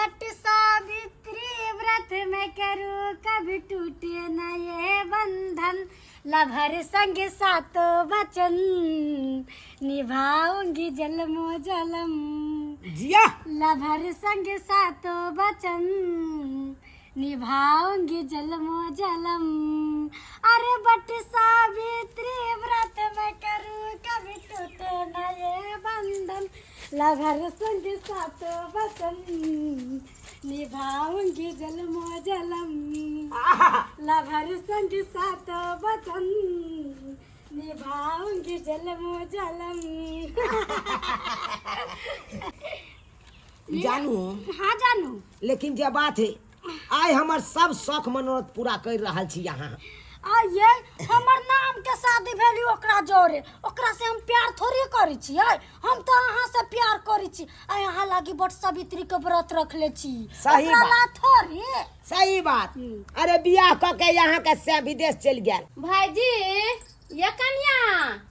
But Savitri व्रत मैं करूँ कभी टूटे न ये बंधन, लभर संग सातो वचन निभाऊंगी जन्मो जलम। जिया। लभर संग सातो वचन निभाऊंगी जन्मो जलम। अरे बट सावित्री व्रत मैं करूँ कभी टूटे न ये बंधन, लभर संग सातो वचन निभाऊंगी जन्मो जलम। लभर संग सातो वचन निभाऊंगी जन्मो जलम। जानू। हाँ जानू। लेकिन जे बात है, आइ हमर सब शौक मनोरथ पूरा कर रहल छी यहाँ। आ ये हमर नाम के शादी भेली ओकरा जोरे, ओकरा से हम प्यार थोड़ी करै छियै, हम तो अहाँ से प्यार करै छी। आ यहाँ लागी बट सावित्री के व्रत रखले छी। सही ओकरा बात। ला थोड़ी। सही बात। अरे बियाह क के यहाँ के से विदेश चलि गेल। भाईजी ये कन्या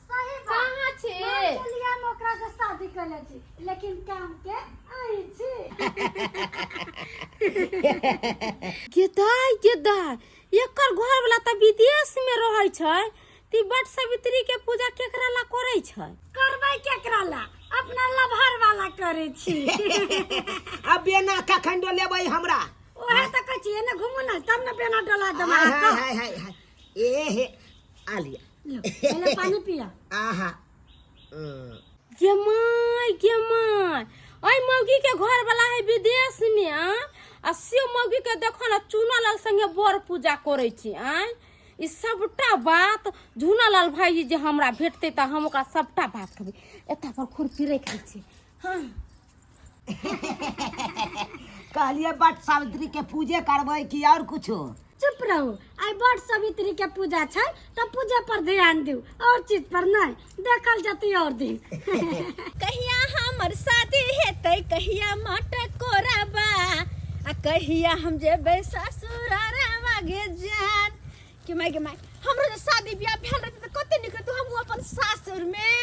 सही बात। कहाँ छी? मान चलिए हम ओकरा से शादी कर ले छी, लेकिन काम के आई छी। गेदाय गेदाय, एकर घर वाला तऽ विदेश में रहै छै, ती बट सावित्री के पूजा केकरा ला करै छै? करबै केकरा ला, अपना लभर वाला करै छी। अब बेना कखन डोलेबै हमरा? ओहे तऽ कहै छी, एने घुमू ने तब ने बेना डोला देबै। हाय हाय हाय हाय हाय। ए हे आ लिया। लो, पहले पानी पिया। आहा। गे my गे my, ओइ मौगी के घर वाला है विदेश में, आ आ से मौगी के देखो ना चूना लाल संगे बर पूजा करै छी। आय ई सबटा बात झूना लाल भाईजी जे हमरा भेटतै तऽ हम ओकरा सबटा बात कहबै। एतऽ पर खुरपी राखि दै छी। हाँ। कहलिए बट सावित्री के पूजे करबै कि और कुछो? चुप रहू, आइ बट सावित्री के पूजा छै तऽ पूजा पर ध्यान दियौ, और चीज पर नहीं, देखल जतै और दिन। कहिया हमर शादी हेतै, कहिया मटकोरबा, आ कहिया हम जेबै ससुरारवा गे जान। कि माय गे माय, हमरो जे शादी बियाह भेल रहतै तऽ कते नीक रहतै, हमहूँ अपन सासुर में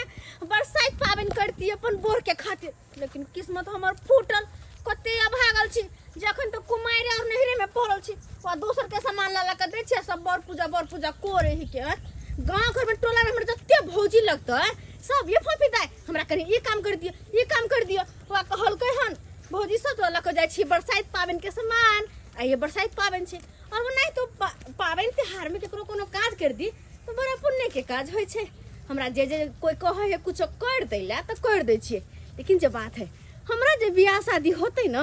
बरसाइत पाबनि करती अपन बोर के खातिर। लेकिन किस्मत हमर फूटल, कते अभागल छी, जखन तऽ कुमारि और नैहरे में पड़ल छी, आ दोसर के सामान ला ला के दै छियै, सब बर पूजा बर पूजा करे ही के। गाँव घर में टोला में हमर जते भौजी लगतै सब ये फफी दाय हमरा कनि ई काम कर दियो, ई काम कर दियो। वा कहलकै हन भौजी सब तो लऽ के जाइ छी बरसाइत पाबनि के सामान, आ ये बरसाइत पाबनि छै, और वो नहीं तो पाबनि त्योहार में केकरो कोनो काज कर दी तो बड़ा पुण्य के काज होइ छै। हमरा जे जे कोई कहै है कुछो कर दै ला तऽ कर दै छियै, लेकिन जे बात है हमरा जे बियाह शादी होतै ना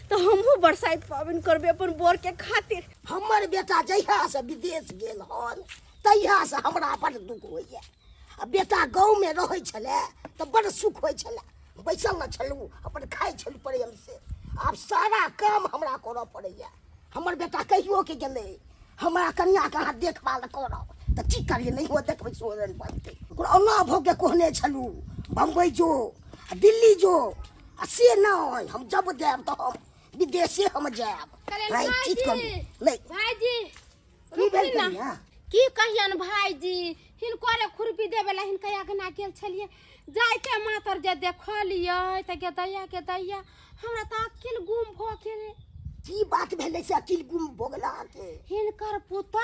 तऽ हमहूँ बरसाइत पाबनि करबै अपन बर के खातिर। हमर बेटा जहिया से विदेश गेल हन तहिया से हमरा बड़ दुख होइए। आ बेटा गाँवमे रहै छलै तऽ बड़ सुख होइ छलै, बैसल ने छलहुँ, अपन खाइ छलहुँ प्रेम से। आब सारा काम हमरा करऽ पड़ैए। हमर बेटा कहियो के गेलै हमरा कनियाके अहाँ देखभाल करब तऽ की करियै, नहियो देखबै सोरन बनतै। ओकरा ओना भऽ के कहने छलहुँ बम्बई जो आ दिल्ली जो, आ से नहि, हम जब जायब तऽ हम विदेशे हम जायब। कलेल नहीं, की भाईजी, करू? नहीं। भाईजी, की भेल रुकू ना। कनिया? की कहियन भाईजी, हिनकोरे खुरपी देवे ला हिनका अगना गेल छलियै, जाइते मातर जे देखलियै तऽ गेदैया गेदैया हमरा तऽ अकिल गुम भऽ गेलै। की बात भेलै से अकिल गुम भऽ गेल अहाँके? हिनकर पुतहु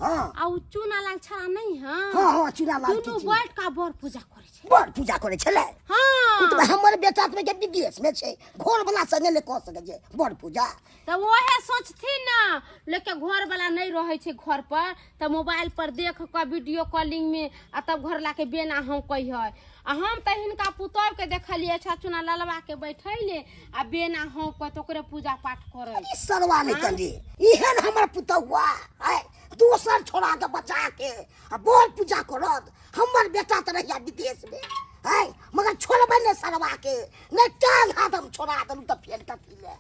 हाँ। आ उ चूना लाल छड़ा नहीं है? हाँ, हाँ, चूना लाल दुनू के छी। बैठ का बर पूजा करै छै। बड़ पूजा करै छलै? हाँ। ओ तऽ हमर बेटा तऽ के विदेश में छै, घर वाला संगे नहि कऽ सकै छै बड़ पूजा। तऽ ओहे सोचथिन ना, लेकिन घर वाला नहीं रहै छै घर पर तऽ मोबाइल पर देख कऽ वीडियो कॉलिंग में आ तब घर ला के बेना हम कहियै। आ हम तऽ हिनका पुतहु के देखलियै छचुना ललवा के बैठैले आ बेना हम कह तऽ ओकरे पूजा पाठ करै। ई सरवा नहि करी, एहन हमर पुतहुआ आय दोसर छोड़ा के बचा के आ बड़ पूजा करत। हमर बेटा तऽ रहिया विदेश में है, मगर छोड़बै नहि सरवा के, नहि टांग हाथ हम छोड़ा देलहुँ तऽ फेर कथी ले।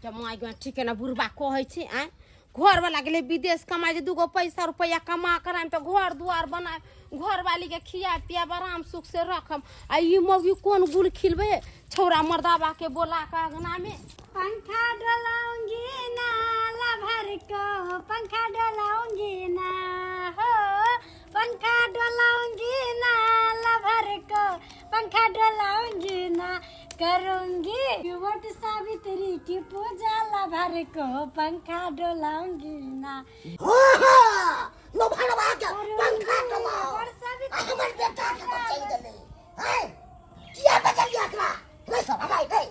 जब माय गो ठीक है ना बुढ़बा कहै छै, आँय घर वाला गेलै विदेश कमाइ जे दूगो पैसा रुपैआ कमा कर आनि तऽ घर दुआर बनाय घर वाली के खिया पियाब आराम सुख से रखम, आ ई मौगी कोन गुल खिलबै छौड़ा मर्दाबा के बोला के अंगना में। पंखा डोलाऊंगी ना लभर को, पंखा डोलाऊंगी ना हो, पंखा डोलाऊंगी ना लभर को, पंखा डोलाऊंगी ना, करूंगी। वट सावित्री की पूजा लभर को पंखा डोलाऊंगी ना। हाँ हाँ लोभरवा के पंखा डोलाओ। वट सावित्री आ हमर बेटा के तऽ चलि गेलै हैं, किया बजलियै एकरा रे? सब हमाय रे,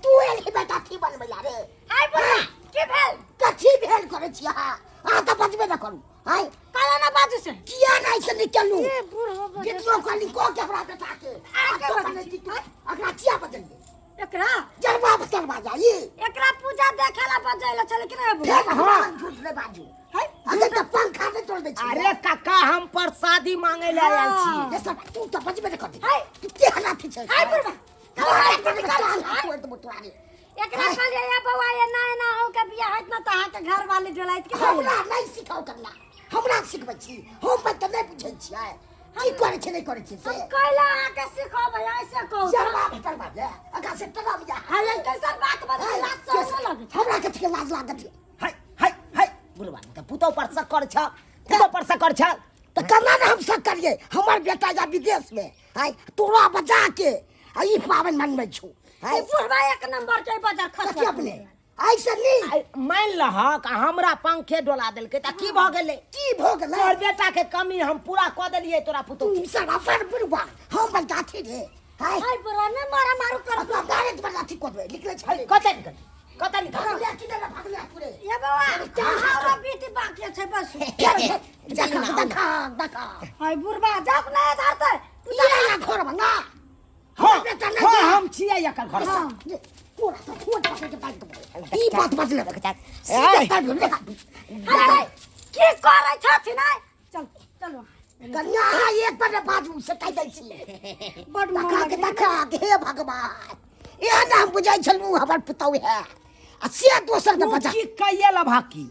तू एलही बेटा थी बनबै ला रे? हाय बुढ़ा, की भेल? कथी भेल करै छी अहाँ? अहाँ तऽ बजबे न करू। हैं, कहलो ना बाजू से। किया नहि से निकलू? ए बुढ़ो बजै वीडियो कॉलिंग कऽ के हमरा बेटा के आके आ तो बजै बनै छी। छी तू एकरा किया बजलियै? एकरा जरबा बतरबा जाई। एकरा पूजा देखे ला बजैला छलै कि नहीं बुढ़ा? फेर हमरा लग झूठ नहि बाजू। हाय अगर तऽ पंखा नहि तोड़ दै छी। अरे काका, हम प्रसादी मांगे ले आयल छी। रे सब, तू तऽ बजबे नहि करती। हाय। तू केहन अथी छै? हाय बुढ़बा, हमरा टांग हाथ तोड़ि देबौ तोरा रे। एकरा कहलियै ये बौआ, एना एना हो के बियाह होइत ना तऽ अहाँके घर वाली डोलाइत के। हमरा नहि सिखाउ कन्या, हमरा सिखबै छी? हम पर तऽ नहि बुझै छियै की करै छै नहि करै छै से। हम कैला अहाँके सिखबै? ऐसे कहू तऽ। जरबा भतरबा ले अगा से टरा बिया। हाय, कैसन बात बजै? लाज शरम लगै छै। हमरा कथी के लाज लागत? हाय हाय हाय, बुढ़बा के पुतौ पर शक कर छ, पुतौ पर शक कर छ। तऽ केना ने हम शक करियै? हमर बेटा जा विदेश में आइ तोरा बजा के आ ई पाबनि मनबै छौ। ई बुढ़बा एक नंबर के बाजार कथी खसवा। अपने ऐसे नी आइ मान लहक आ हमरा पंखे डोला देलकै तऽ की भऽ गेलै? की भऽ गेलै? तोहर बेटा के कमी हम पूरा कऽ देलियै तोरा पुतौ तू सब अपन बुढ़बा हम बड़का थी रे। हाय हाय बुढ़बा, ने मारा मारू कर। अपना डायरेक्ट बड़ा थी करबै निकले छै। कतऽ निकल, कतऽ निकल? भागले की ने भागले पूरे। ये बौआ, हमरा बीती बाकी छै बस। देखा देखा देखा। हाय बुढ़बा, जाप ना धरते। ये या घर वाला। हाँ बेटा नहि हाँ जा। हम छियै एकर घर। हाँ, तोरा तऽ ठोर पकड़ के बाजि देबौ। ई बात बजले ए। हाय, की करै छथिन? आइ चल चलो। कन्या, अहाँ एक बार बाजू से कहि दै छी। बड मोन देखा के लगै। देखा के, हे भगवान, एहन हम बुझै छलहुँ हमर पुतहु है आ से दोसर के तू बजा। की कहिए लभाकी?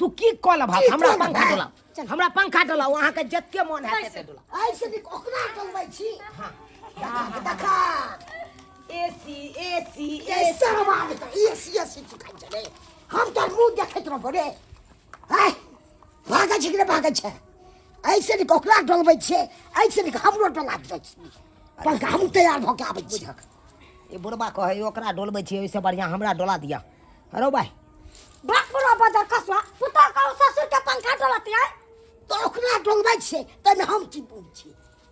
तू की कऽ लभाक? की हमरा कऽ पंखा लभाक? डोला, हमरा पंखा डोला। अहाँके जते मन है तते डोला। ऐसे नीक ओकरा डोलबै छी। देखा के देखा। एसी एसी ए सरवा के एसी एसी चुकाइ छलै। हम तोर मुँह देखैत रहबो रे। आय भागै छै कि नहि भागै छै? ऐसे नीक ओकरा डोलबै छियै, ऐसे नीक हमरो डोला दै छी पंखा। हम तैयार भऽ के आबै छी। बुझक, ई बुढ़बा कहै ओकरा डोलबै छियै, ओहिसँ बढ़िआँ हमरा डोला दिअ। हरो भाई। बाप बुढ़वा बाजार खसवा, पुतोह कहू ससुर के पंखा डोलती है। तऽ ओकरा डोलबै छियै ताहिमे हम की बुझ छी?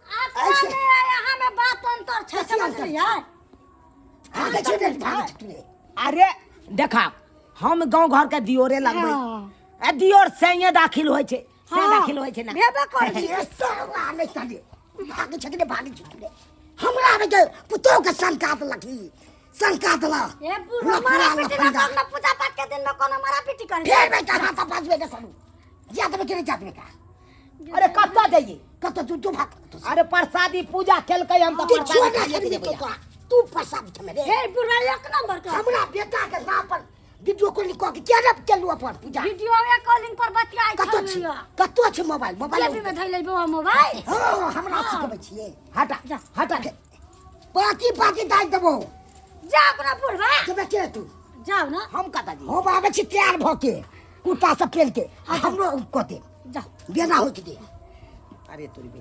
अपना ऐसे- में आ यहाँ में बात अंतर छै। कथी अंतर? समझलियै? भागै छै रे, भागै छै रे। अरे देखा, हम गाँव घर के दियोरे लगबै। हाँ। आ दियोर सैये दाखिल होइ छै से। हाँ। दाखिल होइ छै ने? भेबे करै छै। ये सरवा नहि तले भागै छै कि नहि भागै छै रे? हमरा आबै के पुतोह के शंका देलक, ई शंका देलक। ए बुढ़वा, लफड़ा, मारा पीटी ना लफंगा। करना। पूजा पाठ के दिन में कोनो मारा पीटी करे? फेर बेटा हाथ बाजबे नहि करू। जा देबै कि नहि जा देबै का? अरे कतऽ जइयै? कतऽ तू तू भाग। अरे प्रसादी पूजा केलकै, हम तऽ तू प्रसादी छोड़ ना खाइए के खेलबी जेबै। तो तोरा तू प्रसाद खेमे रे। हे बुढ़वा एक नंबर के। हमरा बेटा के नाम पर वीडियो कॉलिंग कऽ के किया नहि केलू अपन पूजा? वीडियो कॉलिंग पर बतियाइ कतऽ छी? छलियै। कतऽ छै मोबाइल? मोबाइल जेबी में धैले बौआ मोबाइल। हँ, हमरा सिखबै छियै? हटा हटा। पाती पाती दाइ देबो। जाओ ना बुढ़वा। जेबे के तू? जाओ ना। हम कतऽ जइयै? हम आबै छी तैयार भऽ के, कुर्ता सब पहिर के आ हमरो कऽ दे। जाओ। बेना होइके दे। अरे तोरी बे,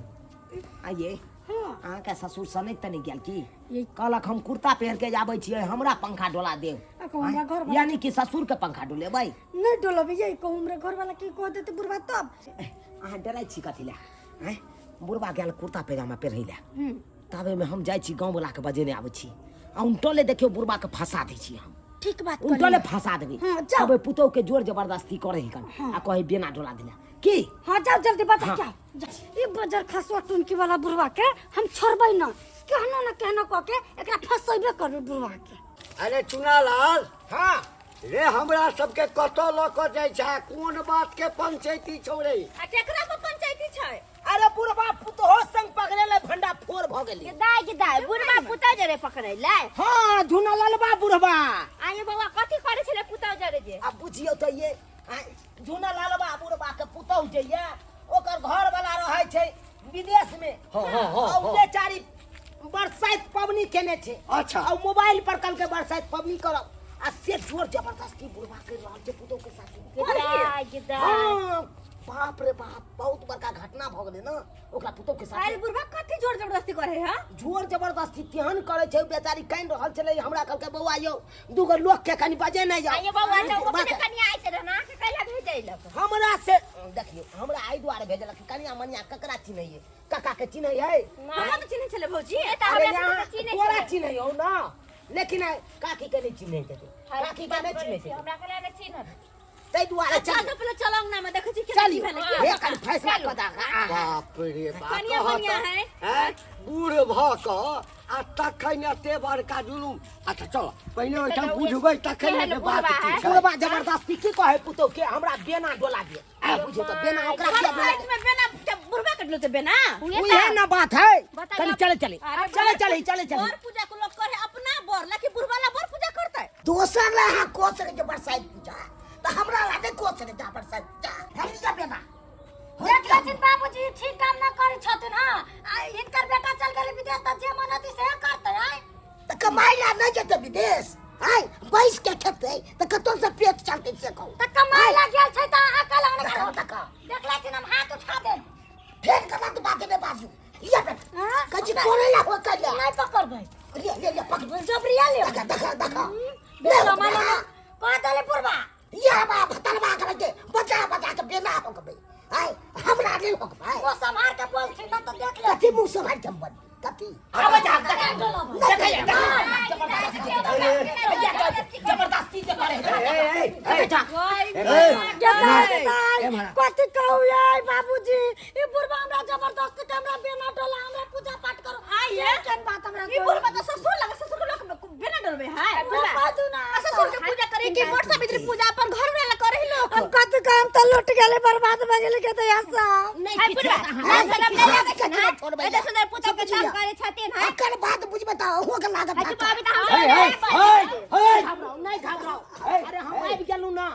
आइए। हाँ। अहाँके ससुर सनक तऽ नहि गेल की? ये- कहलक हम कुर्ता पहिर के आबै छियै, हमरा पंखा डोला देब। आ कहूँ हमरा घर वाला यानी कि ससुर के पंखा डोलेबै? नहीं डोलबे। ये कहूँ हमरा घर वाला की कह देते बुढ़वा तब? अहाँ डराइ छी कथी लए? आँय, बुढ़बा गेल कुर्ता पैजामा पहिरै लए, तबेमे हम जाइ छी गाँववला के बजेने आबै छी आ उनटले देखियौ बुढ़बा के फंसा दै छी हम। ठीक बात। उनटले फंसा देबै। हाँ, जाओ। तबे पुतोह के जोर जबरदस्ती करै हिकन आ कहै बेना डोला दिला की। हाँ, जाओ जल्दी बता। हाँ। क्या ई बजर खसुआ टुनकी वाला बुढ़वा के हम छोड़बै ना। केहनो न केहनो कऽ के एकरा फंसेबे करबै बुढ़वा के। अरे चुनालाल। हाँ। रे, हमरा सबके कतऽ लऽ कऽ जाइ छै? कोन बात के पंचायती छौ रे? आ केकरा पर पंचायती छै? अरे बुढ़बा पुतोह संग पकड़े ले भंडा फोड़ भऽ गेली। दाय के दाय, बुढ़बा पुतौ जरे पकड़ै ले? हाँ, झुना ललबा बुढ़बा। आये बौआ, कथी करै छलै पुतौ जरे जे? आब बुझियौ तऽ ये झुना ललबा बुढ़बा के पुतोह जे ये, ओकर घर वाला रहै छै विदेश में। हाँ, हाँ, हाँ, आ उ हाँ। बेचारी बरसाइत पबनी केने छै। अच्छा। आ उ मोबाइल पर कल के बरसाइत पबनी करब आ से जोर जबरदस्ती बुढ़बा कर रहल छै पुतोह के साथ। दाय के दाय। हाँ। बाप रे बाप, बहुत बड़का घटना भऽ गेलै ने ओकरा पुतोह के साथ। अरे बुढ़वा कथी जोर जबरदस्ती करे है? जोर जबरदस्ती तेहन करे छै, बेचारी कानि रहल छलै। हमरा कहलकै बौआ यौ, दूगो लोक के कनि बजे नहि जाउ। आइयो बौआ, जाउ बुढ़बा अपने के- कनिया आइ छै ना के कैला भेजैलक? हमरा से देखियौ, हमरा एहि दुआरे भेजलक कि कनिया मनिया ककरा चिन्हैये? काका के चिन्है है? हमरा तऽ चिन्है छलै भौजी। ए तऽ अरे हमरा यहाँ सबके चिन्है तोरा छलै। चिन्है हौ ना, लेकिन आइ काकी के नहि चिन्है छथिन, काकी के नहि चिन्है छथिन। हमरा कैला नहि चिन्हत? ताहि दुआरे चल चल। तो पहिले चल अंगना में, देखै छी केना की चलियौ भेलै। हे, कनि फैसला कऽ दऽ। बाप रे बाप। कनिया कहत मनिया है। हैं, बूढ़ भऽ कऽ आ तखन एते बड़का जुलुम। अच्छा चल, पहिने ओहिठाम बुझबै तखन ने केहन जे बात बुढ़बा की है? छै। बुढ़बा जबरदस्ती की कहै पुतोह के, हमरा बेना डोला दे। आ बुझियौ तऽ बेना ओकरा किया डोला साइड में बेना के बुढ़वा कटलो ते बेना। उहे ना बात है। बताइए। कनि चले चले अरे चले चले चले चले। बर पूजा को लोग करे अपना बर, लेकिन बुढ़वा ला बर पूजा करतै? दोसर ला अहाँ कऽ सकै छियै बरसाइत पूजा, तऽ हमरा ला नहि कऽ सकै छियै बरसाइत पूजा। हम लिअ बेना। देख लेथिन बाबूजी, ठीक काम न करै छथिन। हाँ, आ हिनकर बेटा चल गेलै विदेश तऽ जे मन हेतै से करतै। आय तऽ कमाइ ला नहि जेतै विदेश? आय बैस के खेतै तऽ कतौ से पेट चलतै, से कहू। तऽ कमाइ ला गेल छै तऽ अहाँ कल देखा देखा। देख लेथिन, हम हाथ उठा देब। फेर गलत बात नहि बाजू। लिअ बेटा। हाँ? कहै छी करे ला हो कर ले। नहीं पकड़बै। ले ले ले, पकड़। जबरिया ले। देखा देखा देखा। बेटा माने कह देले बुढ़बा। या बा भतरवा करे के बचा बचा के बेना हो गई। आय हमरा नहीं हो गई। वो संभाल के बोलथिन ना तऽ देख ले। कथी मुंह से भाई हम बन कथी? आबै जा, देखै देखै, जबरदस्ती जे करे। ए, ए, ए, जा। ए, ए, कथी कहू ये बाबूजी, ई बुढ़बा हमरा जबरदस्ती के हमरा बेना डोला, हमरा पूजा पाठ करो। आइए। केहन बात हमरा? ई बुढ़वा तऽ ससुर लगे, ससुर के लोग बेना डलबे है? बाजू ना। आ ससुर के पूजा करे कि बड़ सावित्री पूजा अपन घर में ला करे लोग? हम कथी कहम, तऽ लूट गेलै, बर्बाद भऽ गेलै के तऽ ऐसा। नहि हाय किछु बुढ़वा, अहाँ- लाज शरम नहि लागै छै ना? छोड़बै। एते सुन्दर पुतोह के तंग करै छथिन है? एकर बात बुझबै तऽ अहूँ के लागत। हजू धक्का। अभी तऽ हम ए, ए, ए, ए, घबराउ नहि, घबराउ। अरे हम आबि गेलहुँ ना।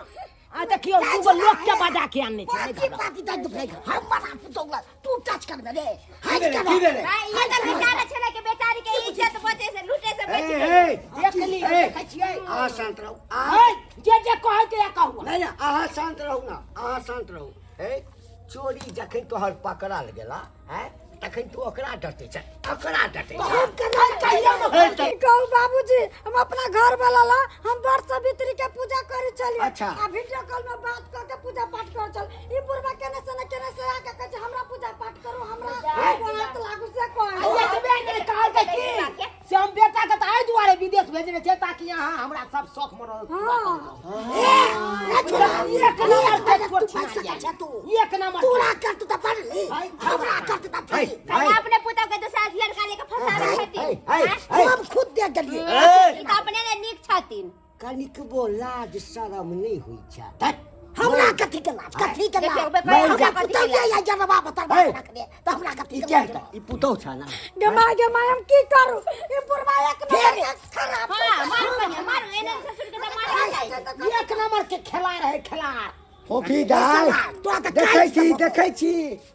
आ देखियौ, दूगो लोक के बजा के आनने छै। नहि बाती घबराउ। बाती दर्द भए गेल हमरा पुतोह लग। तू टच करबे रे? की हट भेलै? कर। की भेलै? हाय, ई तऽ बेचारा छलै कि बेचारी के इज्जत बचे से लूटे से बच ए, गेलै। ए, देख ली। ए, देखै छियै। अहाँ शांत रहू, अहाँ है, जे जे कहै के कहू। नहि नहि, अहाँ शांत रहू ना, अहाँ शांत रहू। ए, चोरी जखन तोहर पकड़ल गेला हैं, तखन तू ओकरा डटै छै, ओकरा डटै छै? हम केना कहियो ने। ए, तऽ- कहू बाबूजी, हम अपना घर वाला ला हम बड़ सावित्री के पूजा करे छलियै। अच्छा। आ वीडियो कॉल में बात कर के पूजा पाठ करे छल। ई बुढ़बा केने से ने केने से आके कहै छै हमरा पूजा पाठ करू, हमरा हाथ लागू, से कहै। एतबे नहि कहलकै की से हम बेटा के तऽ एहि दुआरे विदेश भेजने छै ताकि अहाँ हमरा सब शौख मनोरथ पूरा हाँ। करू। ए, छोड़ा। एक नंबर के तू चोर भाग सकै छै तू? एक नंबर। तोरा करत तऽ पढ़ली, हमरा करत तऽ है, थोड़ी। है, अपने पुतोह के दोसर लड़का लेके फंसाबै छथिन। है, है, हम खुद दे गेलियै। ए, ई तऽ अपने ने नीक छथिन। कनिकबो लाज शरम नहि होइ छै, धत्। हमरा कथी के लाज, कथी के देखियौ, लाज? ओकर हमरा हमरा कथी के पुतौह लाज? या जनवा बतरवा है। रखने तऽ हमरा कथी ई के के लाज? हेतै? ई पुतौह छै ना? गे माय, गे माय, हम की करू? ई बुढ़बा एक फेर नंबर के खराब। हाँ, मारू कनिया, मारू, एने ससुर के तऽ मारल जाइ। एक नंबर के खेलाड़ है, खेलाड़। फोफी दाल। तोरा तऽ देखै काटि छी। देबौ। देखै छी।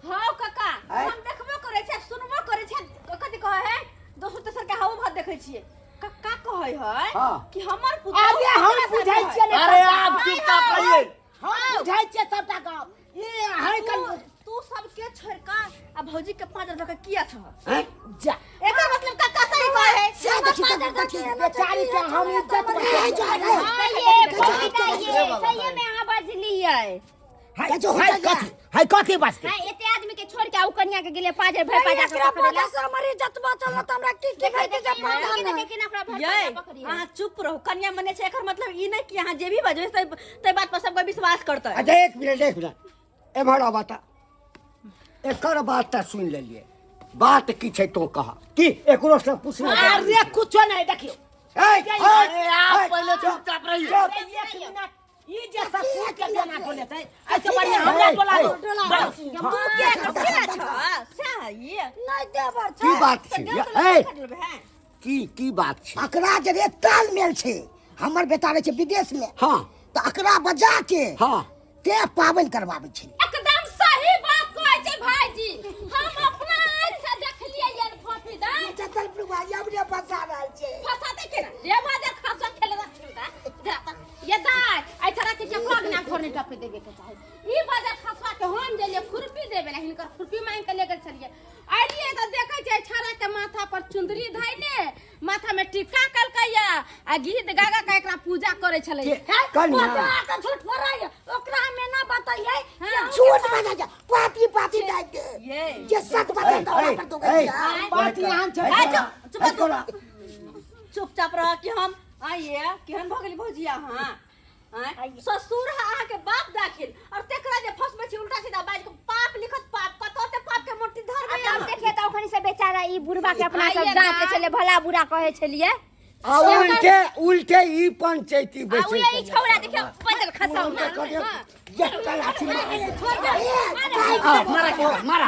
हाँ काका। आँय? हम देखबो करै छियै, सुनबो करै छियै। कथी कहै है, दोसर तेसर के हावो भाव देखै छियै। कक्का कहै है हाँ। कि हमर पुतोह अरे हम केकरा साथ बुझै रहै? छियै ने अरे सबटा। आप चुपचाप रहिए। हम बुझै छियै सबटा गप। ई है कल तू सबके छोड़ कऽ आ भौजी के पाँच धऽ के किया छह? हैं? जा। एकर मतलब कक्का सही कहै है। से देखी तऽ देखी। बेचारी के हम इज्जत ए, बचेलियै। जा रे। हाँ ये भौजी दाइ ये सही में अहाँ बजलियै। है कैसे हो है जाइए? कथी है, कथी बचतै? हाँ, एते आदमी के छोड़ के आ उ कनिया के गेलै पाजर भरि पाजा के एकरा पकड़ेला। वजह से हमर इज्जत बचल न तऽ हमरा की की भइते जे पता देखी नहि। देखी ना, ओकरा भरि ये पाजा पकड़िए। अहाँ चुप रहू। कन्या मने छै, एकर मतलब ई नहि कि अहाँ जे भी बजबै तै तै बात पर सबके विश्वास करतै। अच्छा, एक मिनट, एक मिनट, एम्हर आबऽ। तऽ एकर बात तऽ सुनि लेलियै, बात की छै तो कह की एकरो से पूछना जरूरी अरे छै। कुछो नहीं, देखियो। ए, ए, अरे आप ए, पहले चुपचाप रहिए। अरे एक मिनट, ई जे ससुर के बेना डोले छै, ऐसे बढ़िया हमरा डोला दो। बस। तू के एकर सिला छ सएह ई नहि देबर की छै। बात छै? गेल तऽ ए, लड़का लेबै हैं। की की बात छै? अकरा जे रे तालमेल छै, हमर बेटा रहै छै विदेश में। हाँ। तऽ अकरा बजा के हाँ ते पाबनि करबाबै छै। एकदम सही बात कहै छै भाईजी, हम अपना आँखि से देखलियै यार फोफी दाइ। चतल प्रभु हमरे फंसा रहल छै। फसाते केना रे बाजे, खासा खेले ये दाइ, एहि तरह के जे पग ना पाथर नहीं टपे देवे के चाही। ई बजर खसवा के हम गेलियै खुरपी देवे ला, हिनकर खुरपी मांग के ले गेल छलियै। अलियै तऽ देखै छियै छाड़ा के माथा पर चुंदरी धैले, माथा में टीका कलकैया आ गीत गा गा के एकरा पूजा करै छलै। कन्या के झूठ फोड़ाय ओकरा हमें ना बतैयै। झूठ बता जा पाती पाती डाल के ये जे सच बता तो ए, पर तो ए, गया बात यहाँ छै। ए, चुप चुप चुपचाप रह कि हम आइए केहन भऽ गेली भौजी अहाँ आँय? ससुर है अहाँके बाप दाखिल और तेकरा जे फंसबै छी उल्टा सीधा बाजि के पाप लिखत पाप कतौ ते पाप के मोटी धरबै तब अहाँ। देखिए तऽ ओखनी से बेचारा ई बुढ़बा के अपना सब आइए डांटे ना। छलियै, भला बुरा कहै छलियै। आ उल्टे उल्टे ई पंचायती आ बैसै उहे ई छौड़ा देखियौ बदल खसाउ उल्टे कह दियौ, ये कला छी मारा के मारा मारा।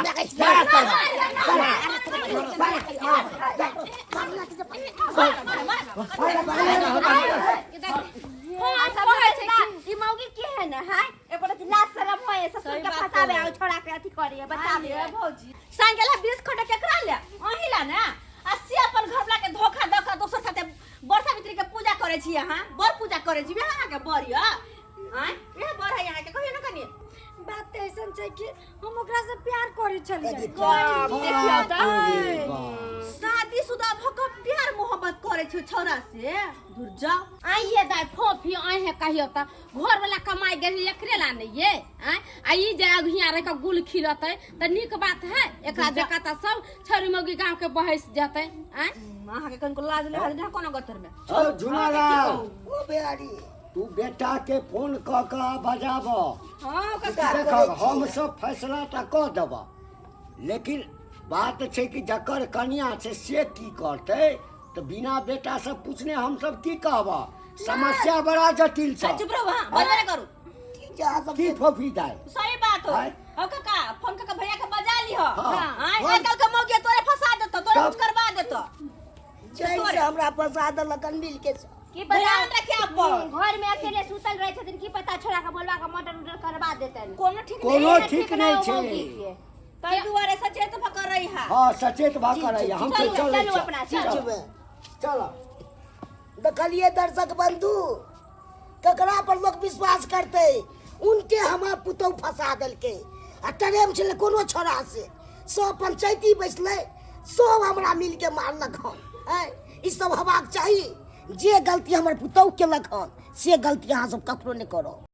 आ सब ई मौगी के है ने है एको रति लाज शरम होय ससुर के फसावे आ छोड़ा के अथी करे बतावे। आइए भौजी साइन गेला 20 खंड केकरा ले अहीं ला ना आ से अपन घर वाला के धोखा दऽ के दोसर साथे बर सावित्री के पूजा करै छी अहाँ, बर पूजा करै छी अहाँ के बर यऽ आँय इएह बर है अहाँके कहियो ने कनी। बात तऽ ऐसन छै कि हम ओकरा से प्यार करै छलियै। देखियौ तऽ शादी शुदा भऽ कऽ प्यार मोहब्बत करै छै छौड़ा से दूर जाओ। आइए दाइ फोफी अहें कहियो तऽ घर वाला कमाइ गेल एकरे ला नहीं ये आँय आ ई जे अघिया रह के गुल खिलतै तऽ नीक बात है एकरा देखा तऽ सब छौरी मौगी गाँव के बहस जेतै आँय। अहाँके कनिको लाज नहि हैत ने कोनो गतर में। ओ झुनालाल ओ बेहारी तू बेटा के फोन कऽ कऽ बजाब। हाँ काका देख हम सब फैसला तऽ कऽ देब, लेकिन बात छै कि जकर कनिया छै से की करतै, तऽ बिना बेटा से पूछने हम सब की कहब। समस्या बड़ा जटिल छै। चुप रहू अहाँ, बजबे नहि करू। ठीक छै अहाँ सब की फोफी दाइ सही बात हो। आँय? हौ काका फोन कऽ के भैया के बजा लिह। हाँ। आँय, आइ काल्हि के मौगी तोरे फंसा देतौ, तोरे तब- कुछ करबा देतौ। जैसे हमरा फंसा देलक मिल के की पता ध्यान रखिए अपन। घर में अकेले सुतल रहे छथिन, की पता छोड़ा के बोलबा के मर्डर उर्डर करवा देतनि। कोनो ठीक कोनो नहीं ठीक नहीं छै। ताहि दुआरे सचेत भऽ कऽ रही हा। हाँ सचेत भऽ कऽ रही, हम चलू, चलै चलू अपना, चल चल। देखलिए दर्शक बंधु ककरा पर लोग विश्वास करते, उनके हमर पुतहु फंसा देलकै आ ट्रेन छलै कोनो छोड़ा से सब पंचायती बैसलै, सब हमरा मिल के मारलक हन। आँय ई सब हेबाक चाही, जे गलती हमर पुतहु केलक हन से गलती अहाँ सब ककरो नहि करब।